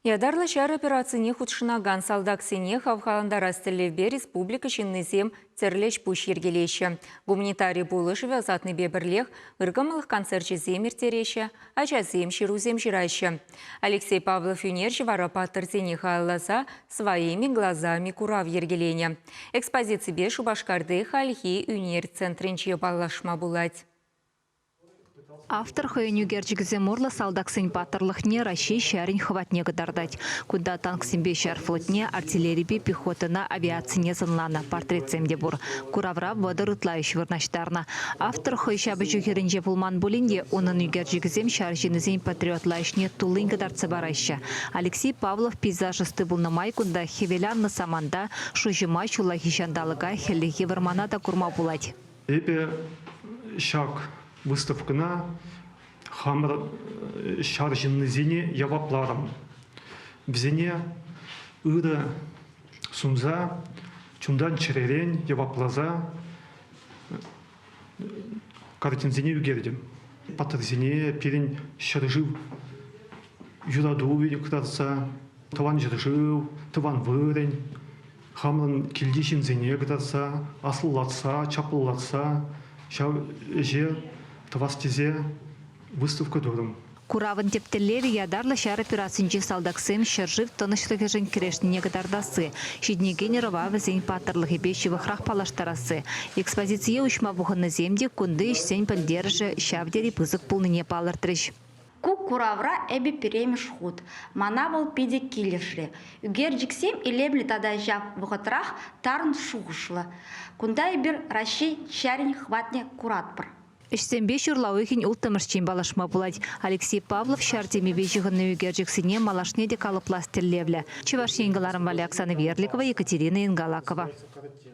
Ятарлӑ ҫар операцине хутшӑнакан салтаксене хавхалантарас тӗллевпе республика ҫыннисем тӗрлӗ ӗҫ-пуҫ йӗркелеҫҫӗ. Гуманитари пулӑшӑвӗ ӑсатнипе пӗрлех ыркӑмӑллӑх концерчӗсем ирттереҫҫӗ, ачасем ҫырусем ҫыраҫҫӗ. Алексей Павлов ӳнерҫӗ вара паттӑрсене халалласа «Своими глазами» курав йӗркеленӗ. Экспозиципе Шупашкарти хальхи ӳнер центрӗнче паллашма пулать. Автор хӑйӗн ӳкерчӗкӗсем урлӑ салтаксен паттӑрлӑхне, Раҫҫей ҫарӗн хӑватне кӑтартать. Кунта танксемпе ҫар флотне, артиллерипе пехотӑна, авиацине сӑнланӑ портретсем те пур. Куравра 30 ытла ӗҫ вырнаҫтарнӑ. Автор хӑй ҫапӑҫу хирӗнче пулман пулин те унӑн ӳкерчӗкӗсем ҫар ҫыннисен патриотла ӗҫне туллин кӑтартса параҫҫӗ. Алексей Павлов пейзаж ӑсти пулнӑ май кунта хӗвел аннӑ саманта, шуҫӑма, ҫуллахи ҫанталӑка, хӗллехи вӑрмана та курма пулать. Эпӗ ҫак выставкӑна хамӑр ҫар ҫыннисене явапларӑм. Вӗсене ырӑ сунса, чунтан-чӗререн явапласа картинсене ӳкертӗм. Паттӑрсене пирӗн ҫӗршыв юрату кӑтартса, тӑван ҫӗршыв, тӑван вырӑн хамӑн килти ҫынсене кӑтартса, аслӑлатса, чаплӑлатса ҫав ӗҫе тӑвас тесе выставка турӑм. Куравӑн тӗп тӗллевӗ ятарлӑ ҫар операцинчи салтаксем ҫӗршыв тӑнӑҫлӑхӗшӗн кӗрешнине кӑтартасси, ҫитӗнекен ӑрӑва вӗсен паттӑрлӑхӗпе ҫывӑхрах паллаштарасси. Экспозицие уҫма пухӑннисем те кунти ӗҫсен пӗлтерӗшӗ ҫав тери пысӑк пулнине палӑртрӗҫ. Ку куравра эпӗ пӗрремӗш хут. Мана вӑл питӗ килӗшрӗ. Ӳкерчӗксем илемлӗ тата ҫав вӑхӑтрах тарӑн шухӑшлӑ. Кунта эпир Раҫҫей ҫарӗн хӑватне куратпӑр. Ӗҫсемпе ҫурла уйӑхӗн улттӑмӗшчен паллашма пулать. Алексей Павлов ҫар темипе ҫыхӑннӑ ӳкерчӗксене малашне те калӑплас тӗллевлӗ. Чӑваш Ен кӑларӑм валли Оксана Верликова, Екатерина Ингалакова.